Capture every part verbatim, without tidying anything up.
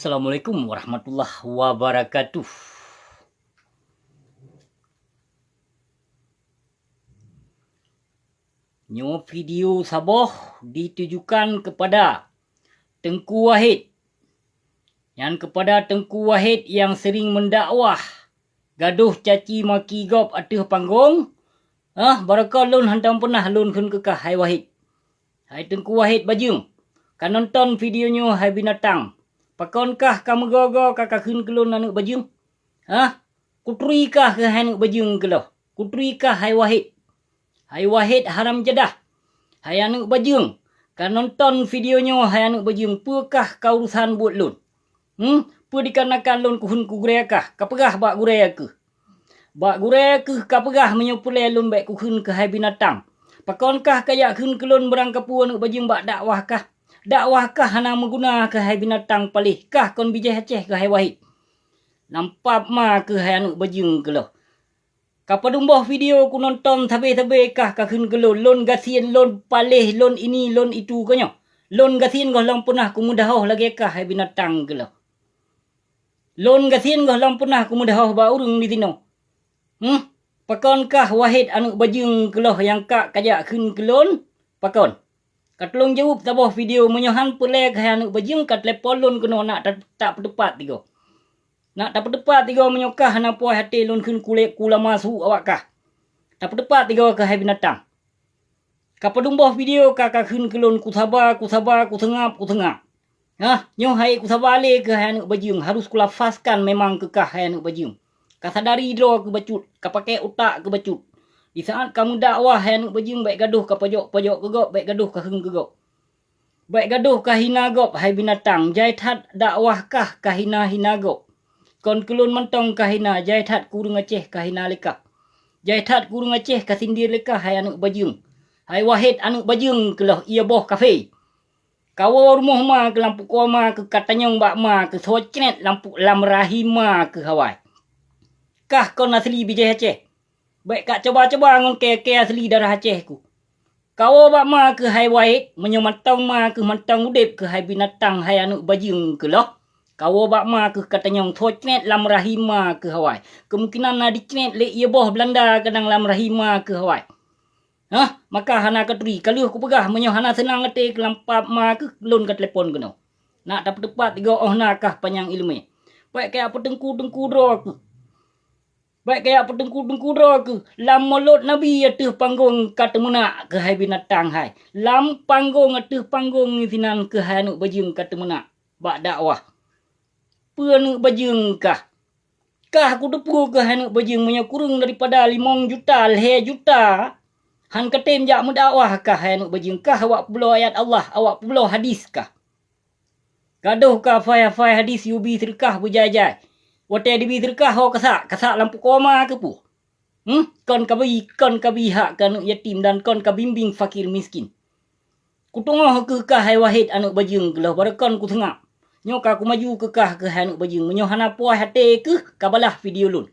Assalamualaikum warahmatullahi wabarakatuh. Nyoe video saboh ditujukan kepada Teungku Wahid. Nyan kepada Teungku Wahid nyang sering mendakwah, gadôh caci maki gob ateueh panggong. Ah, barokon lôn hantom peunah lôn kheun keu kah, hai Wahid. Hai Teungku Wahid Bajeueng, ka nonton video nyoe hai binatang. Pakon kah ka meugoe-goe ka kakheun keu lôn aneuk bajeueng? Hah? Kuturi kah keuh hai aneuk bajeueng keuloh? Kuturi kah hai Wahid? Hai Wahid haram jadah! Hai aneuk bajeueng, ka nonton video nyoe hai aneuk bajeueng, peue kah ka urusan buet lôn? Hmm? Peue dikarenakan lôn kukheun keu gurée kah, ka peugah bak gurée keuh? Bak gurée keuh ka peugah meunyoe peureulée lôn bék kukheun keuh hai binatang. Pakon kah kajak kheun keu lôn beurangkapeue aneuk bajeueng bak dakwah kah? Dakwah kah hana meuguna keuh hai binatang paléh, kah kon bijéh Aceh keuh hai Wahid. Lam pap ma keuh hai aneuk bajeueng keuloh. Ka padum boh video kunonton sabé-sabé kah kakheun keu lôn, lôn gasien, lôn paléh, lôn ini, lôn itu keuh nyoe. Lôn gasien gohlom peunah kumeudahoh lagée kah hai binatang keuloh. Lôn gasien gohlom peunah kumeudahoh bak ureuëng disinoe. Hmm? Pakon kah Wahid aneuk bajeueng keuloh nyang ka kajak kheun keu lôn? Pakon? Ka tulông jaweueb saboh video, meunyoe han peureulée keuh hai aneuk bajeueng ka telepon lôn keunoe, nak ta-, tapeuteupat tigoe. Nak tapeuteupat tigoe meunyoe kah hana puas até lôn kheun kulét ku lama su awak kah. Tapeuteupat tigoe keuh hai binatang. Ka padum boh video ka kakheun keu lôn kusaba, kusaba, kuseungab, kuseungab. Hah, nyoe hai kusaba lé keuh hai aneuk bajeueng, harus kulafazkan memang keu kah hai aneuk bajeueng. Ka sadari droe keuh bacut, ka paké utak keuh bacut. Di saát ka meudakwah hai aneuk bajeueng bék gadôh ka pojok-pojok keu gob, bék gadôh ka kheun keu gob. Bék gadôh ka hina gob hai binatang, jai that dakwah kah ka hina-hina gob. Kon keu lôn mantong ka hina, jai that keu ureuëng Aceh ka hina lé kah. Jai that keu ureuëng Aceh ka sindir lé kah hai aneuk bajeueng. Hai Wahid aneuk bajeueng keuloh, ie boh kafé. Kawoe rumoh ma keuh lam pukoe ma keuh, katanyong bak ma keuh, soe cret lam pu-, lam rahim ma keuh awai. Kah kon asli bijéh Aceh. Bék ka coba-coba ngon kée-kée asli darah Aceh ku. Kawoe bak ma keuh hai Wahid, meunyoe mantong ma keuh mantong udeb keuh hai binatang hai aneuk bajeueng keuloh. Kawoe bak ma keuh katanyong soe cret lam rahim ma keuh awai. Keumungkinan na dicret lé ie boh Beulanda keunong lam rahim ma keuh awai. Hah, maka hana katuri, ka lheueh kupeugah meunyoe hana seunang até keuh lam pap ma keuh lôn ka telepon keunoe. Nak tapeuteupat tigoe óh na kah panyang iéleumé. Bék kajak peuteungku-teungku droe keuh. Bék kajak peuteungku-teungku droe keuh, lam mulod Nabi ateueh panggong ka teumeunak keuh hai binatang hai. Lam panggong ateueh panggong sinan keuh hai aneuk bajeueng ka teumeunak bak dakwah. Peue aneuk bajeueng kah? Kah kuteupeue keuh hai aneuk bajeueng meunyoe kureueng daripada limong juta, lhée juta, han katem jak meudakwah kah hai aneuk bajeueng, kah awak peubloe ayat Allah, awak peubloe hadis kah. Gadôh ka hafai-hafai hadis yue bi seudeukah beujai-jai. Watée dibi seudeukah ho kasak, kasak lam pukoe ma keuh peue? Hmm? Kon kabi, kon kabi hak keu aneuk yatim dan kon kabimbéng fakir miskin. Kuteungoh keuh kah hai Wahid aneuk bajeueng keuloh, barokon kuseungab. Nyoe ka kumaju keuh kah keuh hai aneuk bajeueng, meunyoe hana puas até keuh ka balaih video lôn.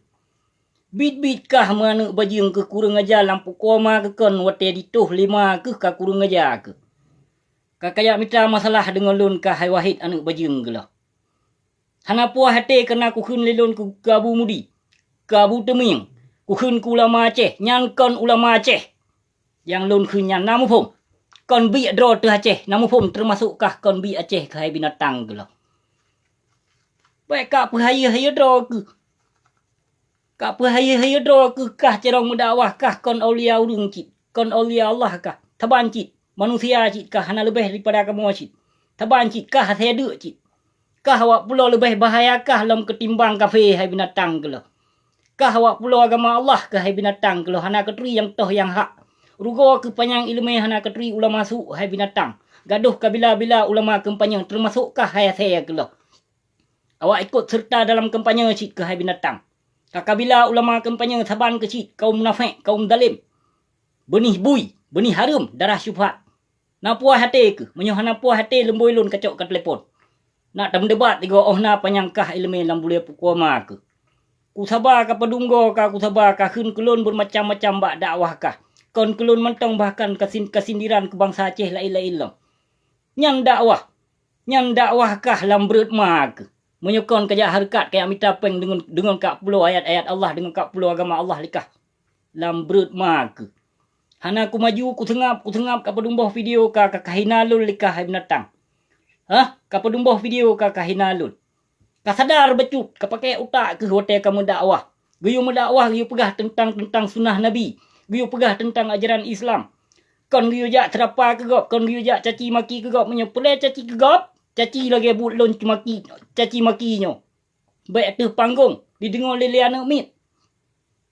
Biet-biet kah meu aneuk bajeueng keuh kureueng aja lam pukoe ma keuh kon watée ditoh lé ma keuh ka kureueng aja keuh. Ka kajak mita masalah deungon lôn kah hai Wahid aneuk bajeueng keuloh. Hana puas até keureuna kukheun lé lôn keu, keu Abu Mudi, keu Abu Teumieng, kukheun keu ulama Aceh, nyan kon ulama Aceh. Nyang lôn kheun nyan na muphom. Kon biek droe teuh Aceh, na muphom teumasok kah kon biek Aceh keuh hai binatang keuloh. Bék ka peuhayeue-hayeue droe keuh. Ka peuhayeue-hayeue droe keuh kah carông meudakwah kah kon aulia ureuëng cit, kon aulia Allah kah. Saban cit, manusia cit kah hana leubeh daripada kamoe cit. Saban cit kah asée deuk cit. Kah awak pulo leubeh bahaya kah lom keutimbang kafé hai binatang keuloh. Kah awak pulo agama Allah keuh hai binatang keuloh hana katuri nyang toh nyang hak. Rugoe keuh panyang iéleumé hana katuri ulama su hai binatang. Gadôh kabila-bila ulama keumpanye teumasok kah hai asée keuloh. Awak ikot seureuta dalam kampanye cit keuh hai binatang. Ka kabila ulama kampanye saban keuh cit kaum munafék, kaum zalém. Beunih bui, beunih hareuem, darah syubhat. Na puas até keuh, meunyoe hana puas até leumbôi lôn kacok ka telepon. Nak tameudebat tigoe óh na panyang kah iéleumé lam bulée pukoe ma keuh. Kusaba ka padum goe ka kusaba kakheun keu lôn beumacam-macam bak dakwah kah. Kon keu lôn mantong bahkan kasin-, kasindiran keu bansa Aceh laén-laén lom. Nyan dakwah. Nyan dakwah kah lam breuet ma keuh. Meunyoe kon kajak hareukat, kajak mita péng deungon, deungon kapeulo ayat-ayat Allah, deungon kapeulo agama Allah likah. Lam breuet ma keuh. Hana kumaju, kuseungab, kuseungab, kapeudumboh video ka, ka kahina lôn likah hai binatang. Hah? Kapeudumboh video ka, kahina lôn. Kasadar bacut, kapakée utak keuh watée kameudakwah. Geuyue meudakwah, geuyue peugah teuntang, teuntang sunnah Nabi. Geuyue peugah teuntang ajaran Islam. Kon geuyue jak seurapa keu gob, kon geuyue jak caci maki keu gob. Meunyoe peureulée caci keu gob, caci lagée buet lôn cumaki, caci maki nyoe. Bék ateueh panggong, dideungoe lé, lé aneuëk miet.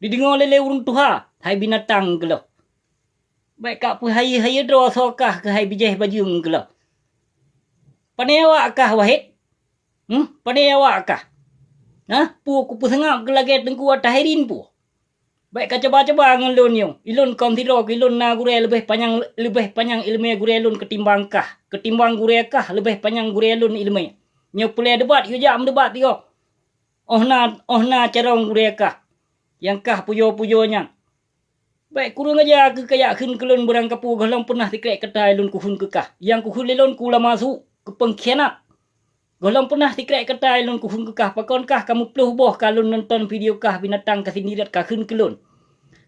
Dideungoe lé, lé ureuëng tuha, hai binatang geuloh. Bék kapeuhayeue-hayeue droe soe kah keuhai bijéh bajeueng geuloh. Pane awak kah, Wahid? Hm? Pane awak kah? Hah? Peue kupeuseungab keu lagée Teungku Attahirin peue? Bék kacuba-cuba ngon lôn nyoe. Ilôn kon sidroe keu ilôn na gurée leubeh panyang, leubeh panyang iéleumé gurée lôn keutimbang kah. Keutimbang gurée kah leubeh panyang gurée lôn iéleumé. Nyoe peureulée debat, yue jak meudebat tigoe. Óh na, óh na carông gurée kah, nyang kah pujoe-pujoe nyan. Bék kureueng aja keuh kajak kheun keu lôn beurangkapeue, gohlom peunah sikrek kata lôn kukheun keu kah. Nyang kukheun lé lôn keu ulama su, keu peungkhianat. Gohlom peunah sikrek kata lôn kukheun keu kah, pakon kah kameuploh boh ka lôn nonton video kah binatang kasindir ka kheun keu lôn.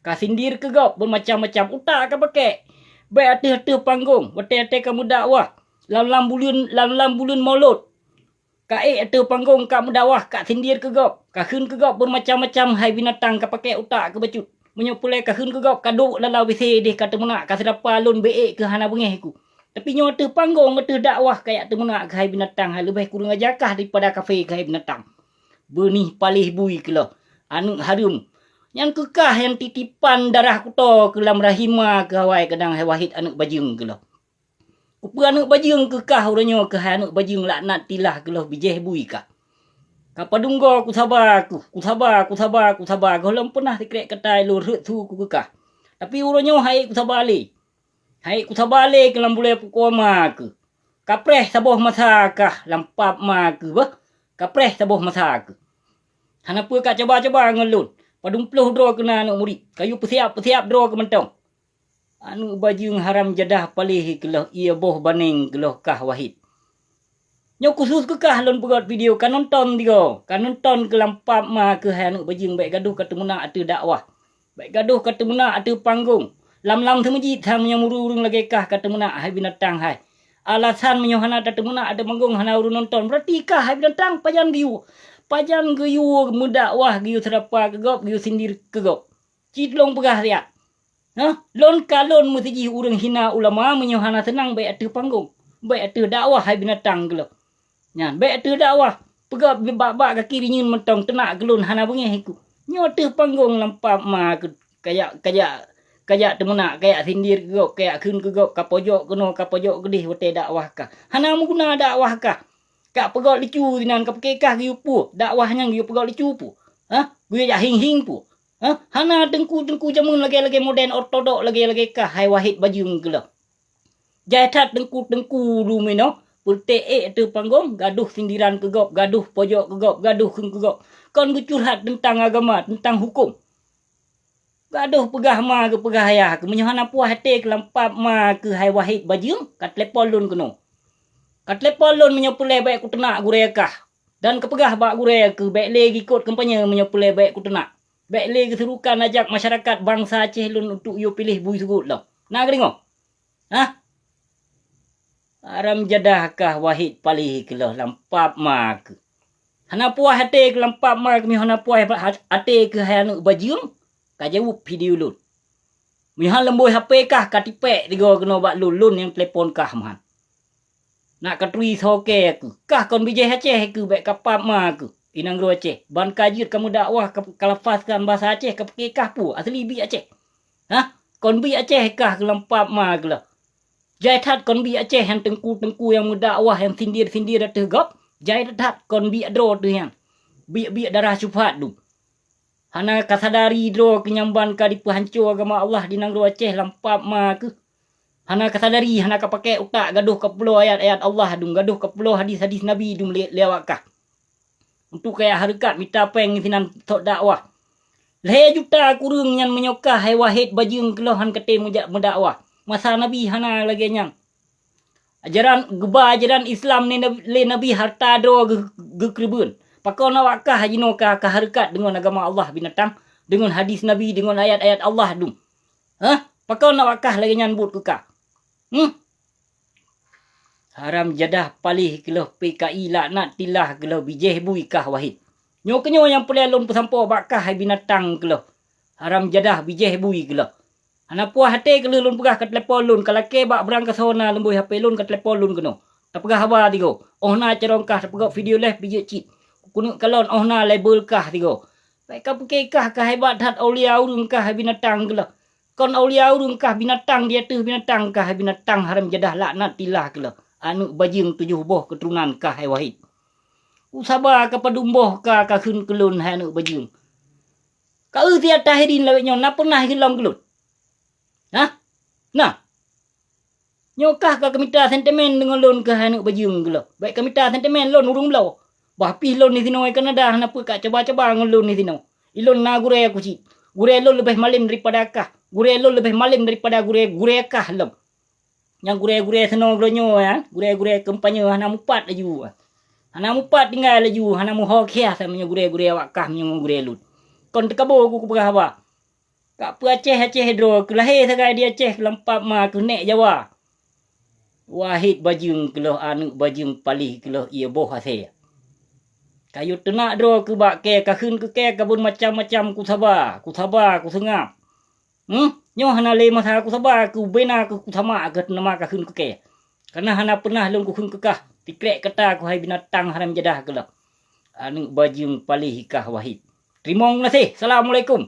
Kasindir keu gob beumacam-macam utak kapakée. Bék ateueh-ateueh panggong, watée-watée kameudakwah, lam-lam buleuen, lam-lam buleuen Molot. Ka ék ateueh panggong ka meudakwah, ka sindir keu gob, ka kheun keu gob beumacam-macam hai binatang kapakée utak keu bacut. Meunyoe peureulée ka kheun keu gob, ka duek lam WC deh ka teumeunak, ka seurapa lôn bék ék keuh hana beungéh ku. Tapi nyoe ateueh panggong, ateueh dakwah kajak teumeunak keuhai binatang hai leubeh kureueng aja kah daripada kafé keuhai binatang. Beunih paléh bui keuloh, aneuëk hareuem. Nyan keuh kah nyang titipan darah kuto keu lam rahim ma keuh awai kadang hai Wahid aneuëk bajeueng keuloh. Kupeue aneuëk bajeueng keuh kah uroe nyoe keuhai aneuëk bajeueng laknat tilah keuloh bijéh bui kah. Kapadum goe kusaba keuh, kusaba, kusaba, kusaba, gohlom peunah sikrek kata lôn rhot su ku keu kah. Tapi uroe nyoe hai kusaba lé. Hai kusaba lé keu lam bulée pukoe ma keuh. Kapreh saboh masa kah lam pap ma keuh beuh. Kapreh saboh masa keuh. Hana peue kacuba-cuba ngon lôn. Padum ploh droe keunan aneuëk murit. Kayue peusiab-peusiab droe keuh mantong. Aneuëk bajeueng haram jadah paléh keuloh, ié boh baneng keuloh kah Wahid. Nyoe khusos keu kah lôn peugét video, ka nonton tigoe, ka nonton keu lam pap ma keuh hai aneuëk bajeueng, bék gadôh ka teumeunak ateueh dakwah. Bék gadôh ka teumeunak ateueh panggong. Lam-lam seumeujid sang meunyoe ureuëng-ureuëng lagée kah ka teumeunak hai binatang hai. Alasan meunyoe hana tateumeunak ateueh panggong hana ureuëng nonton, beurati kah hai binatang pajan geuyue, pajan geuyue meudakwah, geuyue seurapa keu gob, geuyue sindir keu gob. Cit lôn peugah siat. Hah? Lôn ka lôn meusijih ureuëng hina ulama meunyoe hana seunang bék ateueh panggong, bék ateueh dakwah hai binatang keuloh. Nyan bék ateueh dakwah, peugah bak-bak gaki rinyeun mantong teunak keu lôn hana beungéh iku. Nyoe ateueh panggong lam pap ma keuh kajak, kajak, kajak teumeunak, kajak sindir keu gob, kajak kheun keu gob, ka pojok keunoe, ka pojok keudeh watée dakwah kah. Hana meuguna dakwah kah. Ka peugét lucu sinan, ka pike kah geuyue peue, dakwah nyan geuyue peugét lucu peue. Hah? Geuyue jak hieng-hieng peue. Hah? Hana teungku-teungku jameun lagée-lagée moden ortodok lagée-lagée kah hai Wahid bajeueng keuloh. Jai that teungku-teungku duminoe, peureute ék ateueh panggong, gadôh sindiran keu gob, gadôh pojok keu gob, gadôh kheun keu gob. Kon geucurhat teuntang agama, teuntang huköm. Gadôh peugah ma geupeugah ayah keuh, meunyoe hana puah até keuh lam pap ma keuh hai Wahid bajeueng, ka teulepon lôn keunoe. Ka teulepon lôn meunyoe peureulée bék kuteunak gurée kah. Dan kapeugah bak gurée keuh bék lé geuikot kampanye meunyoe peureulée bék kuteunak. Bék lé geusurukan ajak masyarakat bansa Aceh lôn untuk yue piléh bui seugot lom. Na geudeungoe? Hah? Haram jadah kah Wahid paléh keuloh lam pap ma keuh. Hana puah até keuh lam pap ma keuh, meunyoe hana puah até keuh hai aneuëk bajeueng, ka jaweueb video lôn. Meunyoe han leumbôi HP kah, ka tipék tigoe keunoe bak lôn, lôn nyang teulepon kah meuhan. Nak katuri soe kée keuh. Kah kon bijéh Aceh keuh, bék ka pap ma keuh. I nanggroe Aceh. Ban ka jeuet kameudakwah, ka, kalafazkan basa Aceh, ka pike kah peue? Asli biek Aceh. Hah? Kon biek Aceh kah keuh lam pap ma keuh lah. Jai that kon biek Aceh nyang teungku-teungku nyang meudakwah nyang sindir-sindir ateueh gob. Jai that kon biek droe teuh nyan. Biek-biek darah syubhat dum. Hana kasadari droe keuh nyang ban ka dipeuhanco agama Allah di nanggroe Aceh lam pap ma keuh. Hana kasadari, hana kapakée utak, gadôh kapeulo ayat-ayat Allah dum, gadôh kapeulo hadis-hadis Nabi dum lé, lé awak kah. Untuk kajak hareukat mita péng sinan sot dakwah. Lhée juta kureueng nyan meunyoe kah hai Wahid bajeueng keuloh han katé meujak meudakwah. Masa Nabi hana lagée nyan. Ajaran geuba ajaran Islam lé Nabi, lé Nabi hareuta droe geu-, geukeureubeuen. Pakon awak kah jinoe ka, ka hareukat deungon agama Allah binatang, deungon hadis Nabi, deungon ayat-ayat Allah dum? Hah? Pakon awak kah lagée nyan buet keu kah? Hmm? Haram jadah paléh keuleuh P K I laknat tilah keuleuh bijéh bui kah Wahid. Nyoe keunyoe nyang peureulée lôn peusampoe bak kah hai binatang keuleuh. Haram jadah bijéh bui keuleuh. Hana puah até keuleuh lôn peugah ka telepon lôn, ka lakée bak beurangkasoe na leumbôi H P lôn ka telepon lôn keunoe. Tapeugah haba tigoe, óh na carông kah tapeugah video leh pijeuet cit. Keuneuk kalon óh na label kah tigoe. Bék ka pike kah ka hebat that aulia ureuëng kah hai binatang keuleuh. Kon aulia ureuëng kah binatang di ateueh binatang kah hai binatang haram jadah laknat tilah keuleuh. Aneuëk bajeueng tujoh boh keuturonan kah hai Wahid. Usaba ka padum boh ka, ka kheun keu lôn hai aneuëk bajeueng. Ka eu siat Tahirin lawét nyoe na peunah geulom keu lôn? Hah? Na? Nyoe kah ka keumita sentimen deungon lôn keu hai aneuëk bajeueng keuleuh. Bék keumita sentimen lôn ureuëng bloe. Bah pih lôn disinoe Kanada hana peue ka caba-caba ngon lôn disinoe. Ilôn na gurée kucit. Gurée lôn leubeh malem daripada kah. Gurée lôn leubeh malem daripada gurée, gurée kah lom. Nyang gurée-gurée sinoe geuronyoe, ya, gurée-gurée kampanye hana mupat laju. Hana mupat tinggai laju, hana muho khiah sama nyoe gurée-gurée awak kah meunyoe gurée lôn. Kon teukabo ku kupeugah haba. Ka peu Aceh-Aceh droe keu lahé sagai di Aceh keu lampap ma keu nek Jawa. Wahid bajeueng keuleuh aneuëk bajeueng paléh keuleuh ié boh asée. Kayue teunak droe keu bak kée ka kheun keu kée kabon macam-macam kusaba, kusaba, kuseungab. Hmm? Nyoe hana lé masa kusaba keu bena keu kusamak keu nama ka kheun keu kée. Kana hana peunah lôn kukheun keu kah, tikrek kata keu hai binatang haram jadah keuleuh. Aneuëk bajeueng paléh kah Wahid. Teurimong gaséh. Assalamualaikum.